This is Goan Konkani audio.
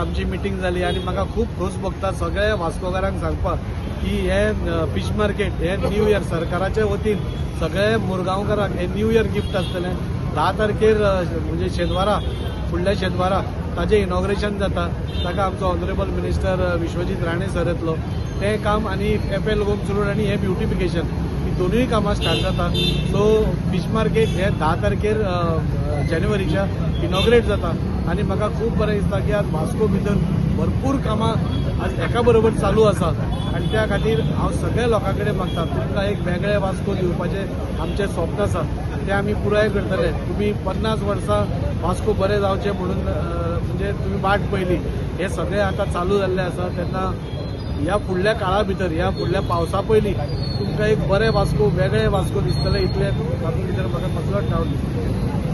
आमची मिटींग जाली आनी म्हाका खूब खोस भोगता सगळ्या वास्कोकारांक सांगपाक की हे फिश मार्केट हे न्यू इयर सरकाराच्या वतीन सगळे मुरगांवकारांक हे न्यू इयर गिफ्ट आसतलें. 10 तारखेर, म्हणजे शेनवारा, फुडल्या शेनवारा ताजें इनॉग्रेशन जाता. ताका आमचो honourable minister Vishwajit Rane sir येतलो. तें काम आनी एफ एल गोम्स रोड आनी हे ब्युटिफिकेशन ही दोनूय कामां स्टार्ट जाता. सो फिश मार्केट हे 10 तारखेर जानेवारीच्या इनॉग्रेट जाता आनी म्हाका खूब बरें दिसता की आज वास्को भितर भरपूर कामां आज एका बरोबर चालू आसा आनी त्या खातीर हांव सगळ्या लोकां कडेन मागता, तुमकां एक वेगळें वास्को दिवपाचें आमचें स्वप्न आसा, तें आमी पुराय करतले. तुमी 50 वर्सां वास्को बरें जावचें म्हणून म्हणजे तुमी वाट पळयली. हें सगळें आतां चालू जाल्लें आसा. तेन्ना ह्या फुडल्या काळा भितर, ह्या फुडल्या पावसा पयलीं तुमकां एक बरें वास्को, वेगळें वास्को दिसतलें, इतलें तातूंत भितर म्हाका कसलोच डावट दिसता.